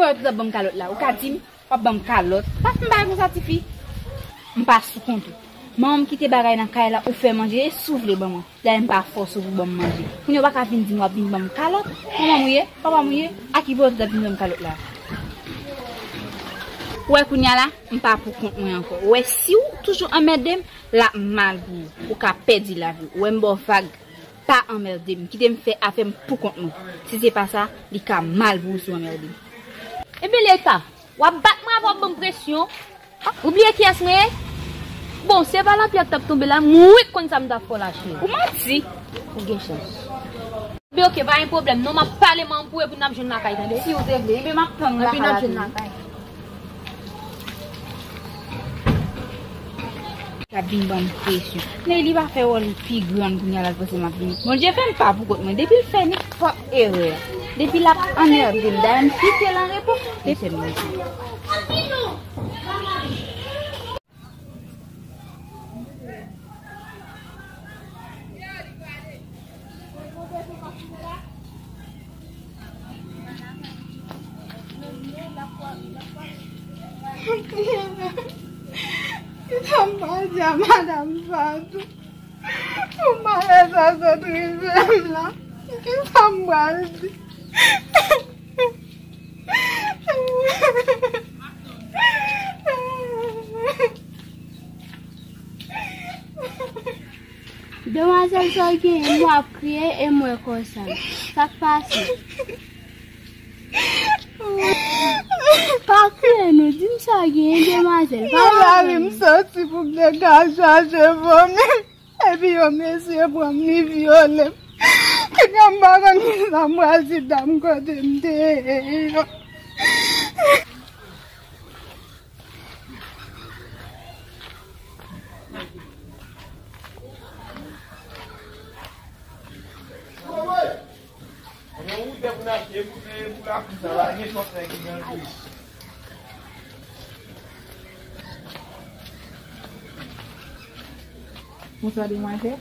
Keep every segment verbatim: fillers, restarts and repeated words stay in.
Ou t ap ban m kalòt la, ou ka di m, w ap ban m kalòt. Pa fè m bagay konsa, tifi. M pa sou kont ou. Manman m kite bagay nan kay la, ou fè manje, e si w vle ban mwen. Dayè m pa fòse w pou ban m manje. Kounye a w pa ka vin di m w ap vin ban m kalòt. Manman m ou ye, papa m ou ye, a ki bò w t ap vin ban m kalòt la? Ou wè kounye a la, m pa pou kont mwen ankò. Ou wè si w toujou anmède m, l ap mal pou ou. Ou ka pèdi lavi w. Ou wè m ba w vag. Pa anmède m. Kite m fè afè m pou kont mwen. Si se pa sa, li ka mal pou ou si w anmède m. Ebyen, Leta, w ap bat mwen apre w ap ban m presyon. Ou bliye kiyès mwen ye? Bon, se pa lapli a k t ap tonbe la, mwen k konn sa m t ap fè w la, cheri. Ou manti. Ou gen chans. Ebyen, oke, pa gen pwoblèm. Non, m ap pale manman m pou epi n ap jwenn lakay, tande? Si w te vle, ebyen, m ap tann w lakay. Epi n ap jwenn lakay. L ap vin ban m presyon. Men li pa fè wòl li pi grann kounye a la l panse m ap vini. Bondye fè m pa pou kont mwen. Depi l fè nenpòt erè, depi l ap anmède m, dayè m kite l an repo, li fè m manje. Kisa m pral di a madanm Fatou pou malè sa sot rive m la? Kisa m pral di? Demwazèl, sa w genyen? M wè w ap kriye e m wè konsa. Sa k pase? Pa kriye non, di m sa w genyen, demwazèl. Pa lari m soti pou m te ka chache fanmi m. Epi yon mesye pran m, li vyole m. Kounye a m pa konn kisa m pral di dam kote m te ye yo. Bonswa, demwazèl.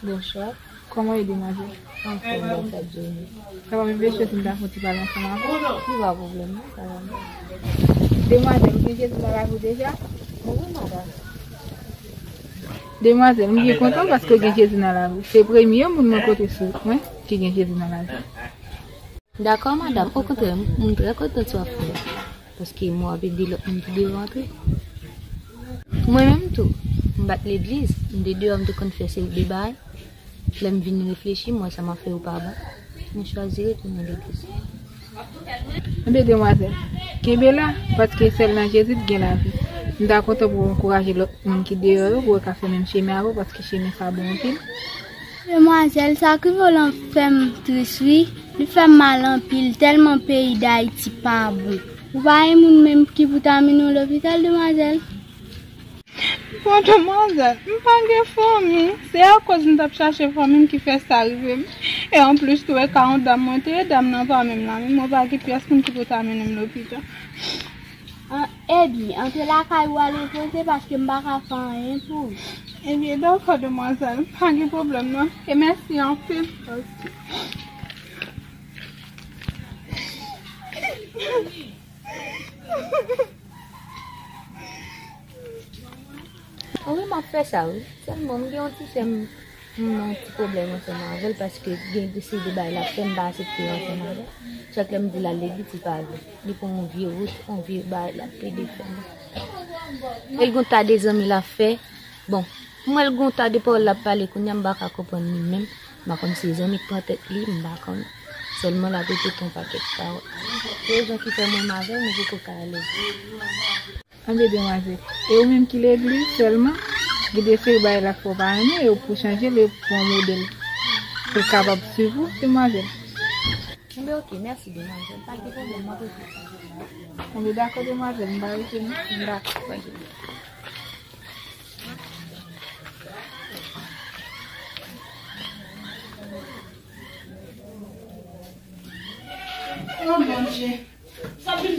Bonswa. Kòman w ye, demwazèl? Anfòm, bonswa, Johnny. Sa va, m vle si m ta fè yon ti pale ansanm avè w. Li pa pwoblèm, non, sa va. Demwazèl, ou gen Jezi nan lavi w deja? Wi, madanm. Demwazèl, m byen kontan paske w gen Jezi nan lavi w. Se premye moun mwen kote sou mwen ki gen Jezi nan lavi l. Dakò, madanm. Okontrè, m, m trè kontan sa w ap fè a. Paske mwen ap ede lòt moun ki devan antre. Mwen menm tou, m pa t legliz, m te deyò, m te konn fè seri de bagay. Lè m vin reflechi, m wè sa m ap fè yo pa bon. Mwen chwazi retounen legliz. Ebyen, demwazèl, kenbe la, paske sèl nan Jezi t gen lavi. M ta kontan pou w ankouraje lòt moun ki deyò yo, pou yo ka fè menm chemen avè w, paske chemen sa bon anpil. Demwazèl, sa k rive w lan fè m tris, wi. Li fè m mal anpil, tèlman peyi Dayiti pa bon. Ou pa gen moun menm ki pou ta mennen w lopital, demwazèl? Bon, demwazèl, m pa gen fanmi. Se akoz m t ap chache fanmi m ki fè sa rive m. E anplis tou, e ka yon dam mwen te ye, dam nan pa menm la menm. Mwen pa gen pyès moun ki pou ta mennen m lopital. An, Ebi, antre lakay ou al repoze paske m pa ka fè anyen pou ou. Ebyen, dakò, demwazèl, pa gen pwoblèm non. E mèsi anpil. Ok. Wi, m ap fè sa, wi. Sèlman, m gen yon ti sè m, m nan yon ti pwoblèm ansanm avè l, paske gen de seri de bagay l ap fè, m pa aksepte yo ansanm avè l. Chak lè m di l al legliz, li pa vle. Li pran yon vye wout, yon vye bagay l ap plede fè. E l gen yon ta de zanmi l ap fè. Bon, m wè l gen yon ta de pawòl l ap pale kounye a, m pa ka konprann li menm. M pa konn si se zanmi k pran tèt li, m pa konn. Sèlman l ap repete yon pakèt pawòl. Se rezon ki fè mwen menm avè l, nou poko ka alèz. Anben demwazèl, e ou menm ki legliz sèlman, gen de seri bagay la k fè w pa renmen, e ou pou chanje l, e pou yon modèl pou l kapab swiv ou, demwazèl. Anben oke, mèsi demwazèl, pa gen pwoblèm, m ap rete. Anben dakò demwazèl, m pa rete non. Dakò, pa gen. Oh Bondye.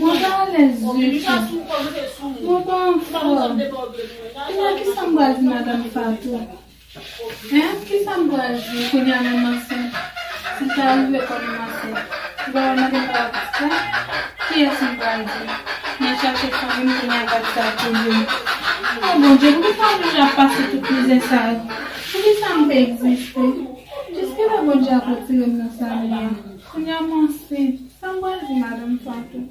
Mwen pa alèz ditou. Mwen pa anfòm. Kisa, kisa m pral di madanm Fatou? Hein? Kisa m pral di kounye a menm ansent? Si sa rive kò m ansent. Ou pa wè madanm pa ap fè? Kiyès m pral di? M al chache fanmi m pou m al bat sa pou li. O Bondye, poukisa m oblije ap pase tout mizè sa yo? Poukisa m te egziste? Jiskilè Bondye ap retire m nan sa m ye a? Kounye a m ansent. Sa m pral di madanm Fatou?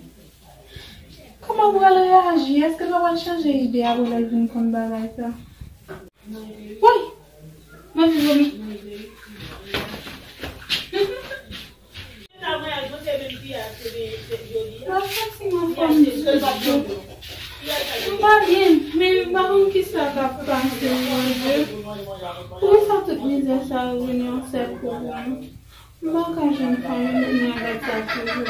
Kòman m pral reyaji? Èske l pa pral chanje ide apre lè l vin konn bagay sa? Woy! Mwen vin vomi. Mwen santi m anfòm di tou. M pa byen, men m pa konn kisa k ap pase, Bondye. Poukisa tout mizè sa yo vin yon sèl kou pou mwen? M pa ka jwenn fanmi m pou m al bat sa toujou.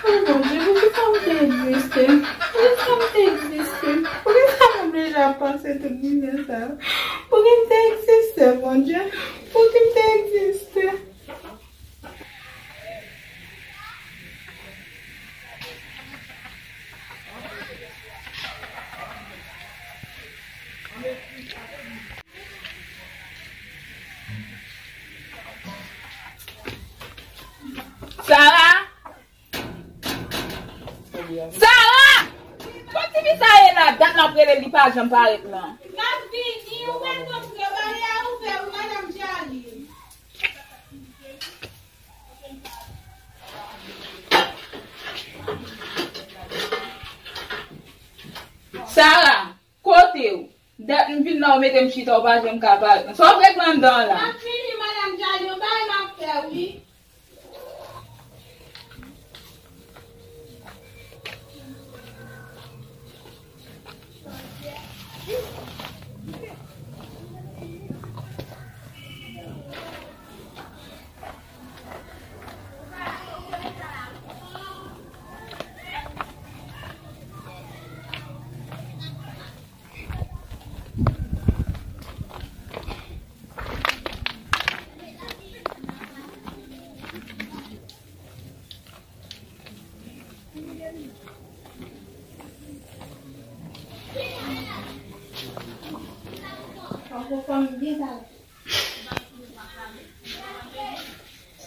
O Bondye, poukisa m te egziste? Poukisa m te egziste? Poukisa m oblije ap pase tout mizè sa yo? Pouki m te egziste, Bondye? Pouki m te egziste? Sara! Sara! Kot tifi sa ye la? Dat m ap rele l, li pa janm parèt lan. M ap vini, ou pa konn lè bale a ouvè wi, madanm Djali. Sara, kote w? Dat m vin la, ou mete m chita, ou pa janm ka parèt. Sa w ap regle anndan an la? M ap vini, madanm Djali, yon bagay m ap fè wi.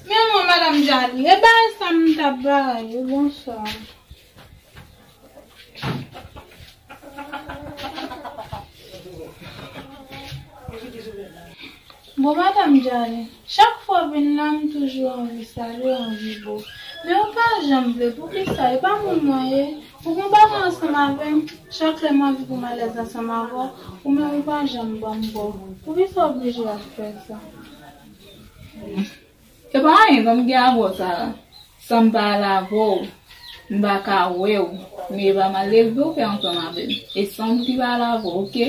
Men mwen, madanm Djali, e bagay sa m t ap bay ou, bonswa. Bon, madanm Djali, chak fwa w vin la, m toujou anvi salye, anvi bo. Men ou pa janm vle, poukisa? E pa moun mwen ye? Ou gon bagay ansanm avè m, chak lè m anvi pou m alèz ansanm avè w, ou menm ou pa janm ban m bo. Poukisa w oblije ap fè sa? E pa anyen non m gen avè w, Sara. San m pa al avè w, m pa ka wè w. Men e pa mal elve w fè ansanm avè m. E san m ki pa al avè w, oke?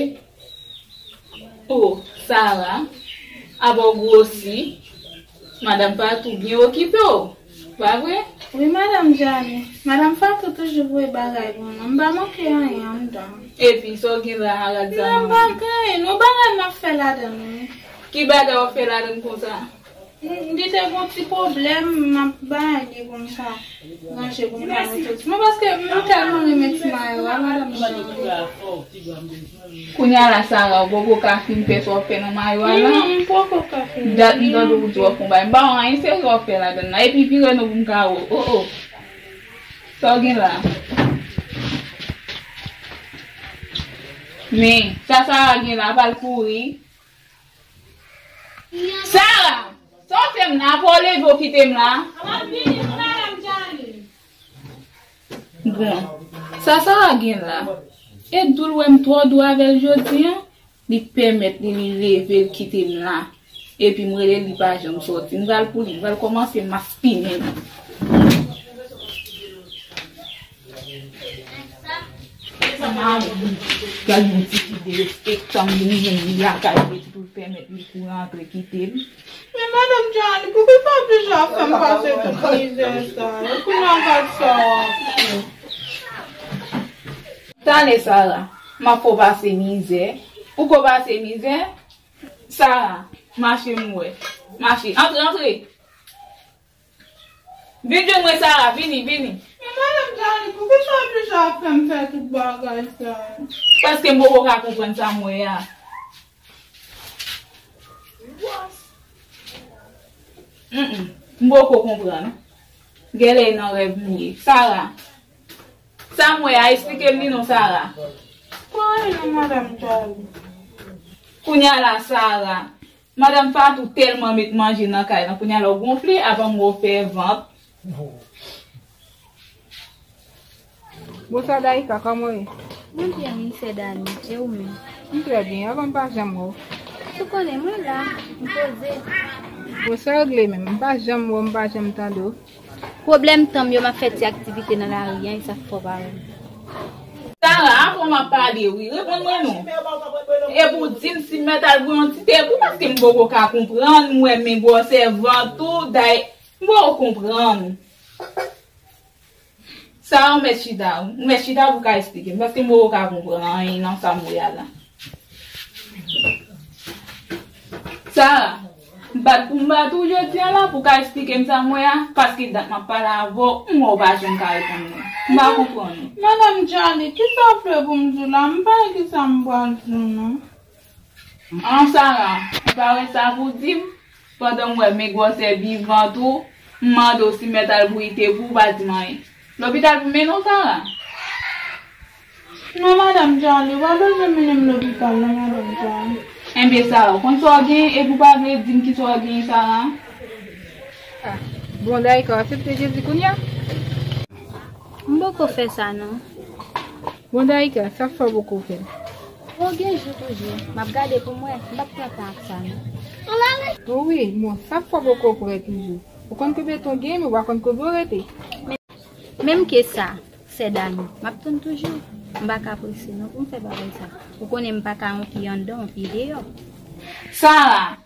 O, Sara, apa w gwosi? Madanm Fatou byen okipe w, pa vre? Wi, madanm Djali. Madanm Fatou toujou voye bagay pou mwen. M pa manke anyen anndan. Epi, sa w gen la a, rad sa? Non, m pa gen anyen. Non, bagay m ap fè ladan l, wi. Ki bagay w ap fè ladan l konsa? M, li te gon ti pwoblèm, m ap bay li pou m ka ranje, pou m ka mete l sou mwen, paske m tèlman renmen ti mayo a, madanm Djali. Kounye a la, Sara, ou poko ka fin fè sa w ap fè nan mayo a la? Non, m poko ka fin. Dat m tande w di w ap fè yon bagay. M pa wè anyen serye w ap fè ladan l la. Epi vire non pou m ka wè w. O, o. Sa w gen la? Men, sa Sara gen la, pa l kouri. Sara! Sa w fè m la? Apa w leve w kite m la? M ap vini wi, madanm Djali. Bon, sa Sara gen la? E dou l wè m twò dou avè l jodi a, li pèmèt li, li leve l kite m la. Epi m rele l, li pa janm sòti. M pral pou li, m pral kòmanse maspinen li. Gad yon tifi derespektan m vin jwenn li lakay li epi pou l pèmèt li pou rantre kite m. Men madanm Johnny, poukisa w oblije ap fè m pase tout mizè sa yo? Kounye a gad sa w ap fè. Tande Sara, m ap fè w pase mizè. Ou ko pase mizè? Sara, mache m wè. Mache, antre, antre. Vin jwenn mwen, Sara, vini, vini. Men madanm Johnny, poukisa w oblije ap fè m fè tout bagay sa yo? Paske m poko ka konprann sa m wè a. Mm, mm. M poko konprann. Genlè e nan rèv m ye. Sara, sa m wè a, eksplike m li non, Sara. Pa anyen non, madanm Charlie. Kounye a la, Sara, madanm Fatou tèlman met manje nan kay lan, kounye a la w gonfle, avan m wè w fè vant. Bonswa Daïka, kòman w ye? Mwen byen wi, sè Dani. E ou menm? M trè byen, avan m pa janm wè w. Ou konnen mwen la, m poze. Bon, sa regle menm, m pa janm wè w, m pa janm tande w. Pwoblèm tan m yo, m ap fè ti aktivite nan lari a, e sa k fè w pa wè m. Sara, avan m ap pale wi, reponn mwen non. Epi w di m si m mèt al bwè yon ti te pou, paske m poko ka konprann, m wè men gwosè vant ou, Daï, m poko konprann. Sa ou mèt chita, ou mèt chita pou w ka eksplike m, paske m poko ka konprann anyen nan sa m wè a la. Sara, m bat pou m bat ou jodi a la pou w ka eksplike m sa m wè a, paske dat m ap pale avè w, m wè w pa janm ka reponn mwen. M pa konprann ou. Madanm Charlie, kisa w vle pou m di w la? M pa wè kisa m pral di w non. An Sara, ou pa wè sa pou di m? Pandan m wè men gwosè vant ou, m mande w si m mèt al bwè te pou ou pa di m anyen. Lopital pou mennen w, Sara? Non, madanm Charlie, ou pa bezwen mennen m lopital non, madanm Charlie. Enben, Sara, ou konn sa w genyen epi w pa vle di m kisa w genyen, Sara? Ah, bon, Daïka, w aksepte Jezi kounye a? M poko fè sa non. Bon, Daïka, sa fè w poko fè l? Bon, gen jou toujou. M ap gade pou m wè. M p ap pran tan ak sa non. O wi, bon, sa fè w poko prè toujou. Ou konn konbyen tan w gen, men w pa konn konbyen w rete. Men, menm ke sa, sè Dani, m ap tann toujou. M pa ka prese non pou m fè bagay sa. Ou konnen m pa ka yon pi anndan, yon pi deyò. Sara,